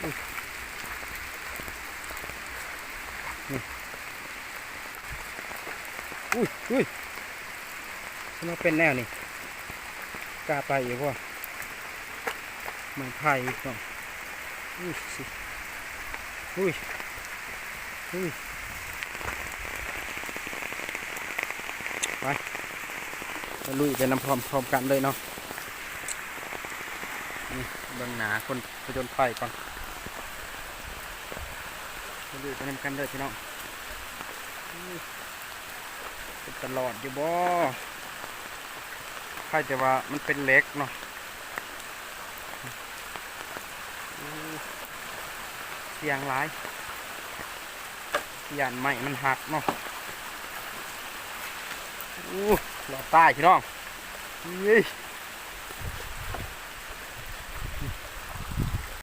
ນີ້ ອຸ້ຍ ອຸ້ຍ ຊິມາເປັນແນວນີ້ ກ້າໄປອີກບໍ່? ໄມ້ໄຜ່ເນາະ ອຸ້ຍ ອຸ້ຍ ອຸ້ຍ ໄປ ໄປລຸຍໄປນຳພ້ອມໆກັນເລີຍເນາະ. ນີ້ເບິ່ງໜ້າຄົນຜະຈົນໄພກ່ອນ ໄປລຸຍໄປນຳກັນເດີພີ່ນ້ອງ. ເປັນຕາລອດຢູ່ບໍ່? ໃຜແຕ່ວ່າມັນເປັນເຫຼັກເນາະ. ໂອ້ ສ່ຽງຫຼາຍ ຢ້ານໄມ້ມັນຫັກເນາະ. ໂອ້ ລອດຕາຍພີ່ນ້ອງເອີຍ.